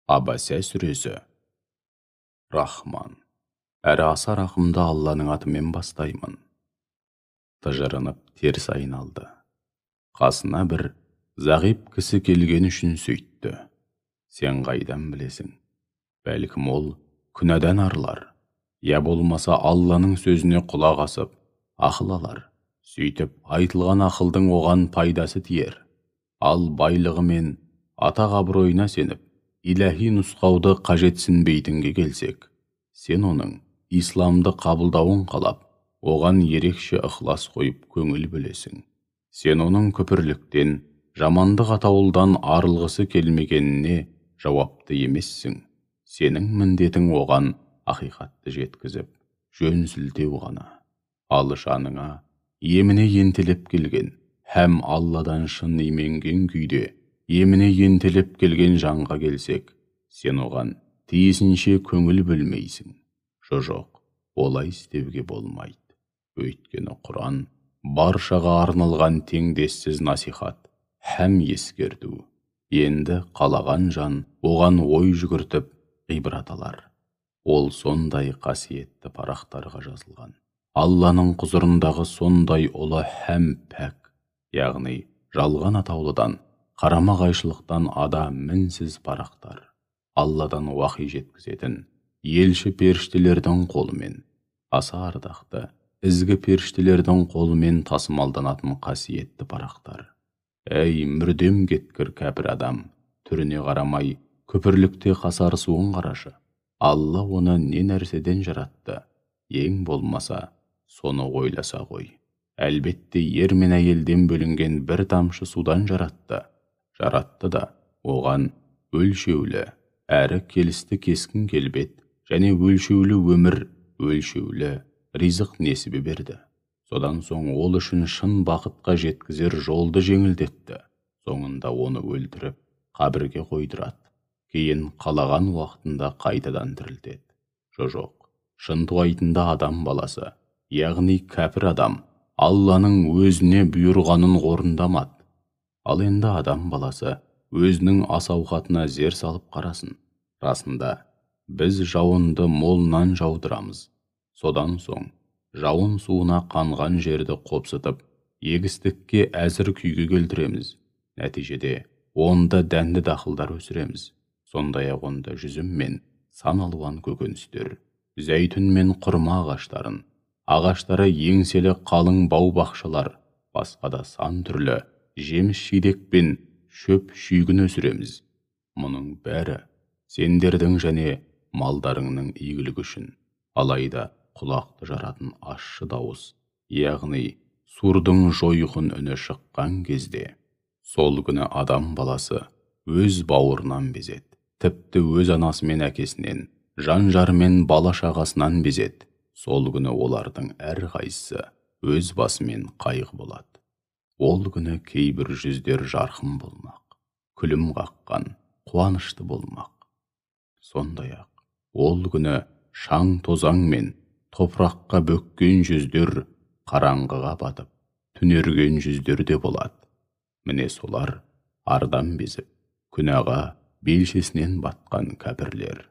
Абаса сүресі. Рахман, әрі аса рақымды Алланың атымен бастаймын. Тыжырынып теріс айналды. Қасына бір зағип кісі келген үшін сөйтті. Сен қайдан білесің? Бәлкім ол күнәдан арылар. Я болмаса Алланың сөзіне құлақ асып, ақыл алар. Сөйтіп айтылған ақылдың оған пайдасы тиер. Ал байлығы мен атақ абыройына сеніп, иләһи нұсқауды қажетсінбейтінге келсек, сен оның исламды қабылдауын қалап, оған ерекше ықылас қойып көңіл бөлесің. Сен оның күпірліктен, жамандық атауылдан арылғысы келмегеніне жауапты емессің. Сенің міндетің оған ақиқатты жеткізіп, жөн сілтеу ғана. Ал жаныңа еміне ентелеп келген, һәм Алладан шын именген күйде еміне ентелеп келген жанға келсек, сен оған тиісінше көңіл бөлмейсің. Жоқ, олай істеуге болмайды. Өйткені Құран баршаға арналған теңдессіз насихат һәм ескерту. Енді қалаған жан оған ой жүгіртіп ғибрат алар. Ол сондай қасиетті парақтарға жазылған. Алланың құзырындағы сондай ұлы һәм пәк, яғни жалған атаулыдан, қарама-қайшылықтан ада мінсіз парақтар. Алладан уахи жеткізетін елші періштелердің қолымен, аса ардақты ізгі періштелердің қолымен тасымалданатын қасиетті парақтар. Әй, мүрдем кеткір кәпір адам, түріне қарамай күпірлікте қасарысуын қарашы. Алла оны не нәрседен жаратты? Ең болмаса, соны ойласа ғой. Әлбетте, ер мен әйелден бөлінген бір тамшы судан жаратты. Жаратты да оған өлшеулі, әрі келісті кескін келбет және өлшеулі өмір, өлшеулі ризық несібе берді. Содан соң ол үшін шын бақытқа жеткізер жолды жеңілдетті. Соңында оны өлтіріп, қабірге қойдырады. Кейін қалаған уақытында қайтадан тірілтеді. Жоқ, шынтуайтында адам баласы, яғни кәпір адам, Алланың өзіне бұйырғанын орындамады. Ал енді адам баласы өзінің ас-ауқатына зер салып қарасын. Расында, біз жауынды молынан жаудырамыз. Содан соң жауын суына қанған жерді қопсытып, егістікке әзір күйге келтіреміз. Нәтижеде онда дәнді дақылдар өсіреміз. Сондай-ақ онда жүзім мен сан алуан көкөністер, зәйтүн мен құрма ағаштарын, ағаштары еңселі қалың бау-бақшалар, басқа да сан түрлі жеміс-жидек пен шөп шүйгін өсіреміз. Мұның бәрі сендердің және малдарыңның игілігі үшін. Алайда құлақты жаратын ащы дауыс, яғни сурдың жойқын үні шыққан кезде, сол күні адам баласы өз бауырынан безеді. Тіпті өз анасы мен әкесінен, жан-жары мен бала-шағасынан безеді. Сол күні олардың әрқайсысы өз басымен қайғы болады. Ол күні кейбір жүздер жарқын болмақ, күлім қаққан, қуанышты болмақ. Сондай-ақ, ол күні шаң тозаң мен топыраққа бөккен жүздер қараңғыға батып, түнерген жүздер де болады. Міне солар ардан безіп, күнәға белшесінен батқан кәпірлер.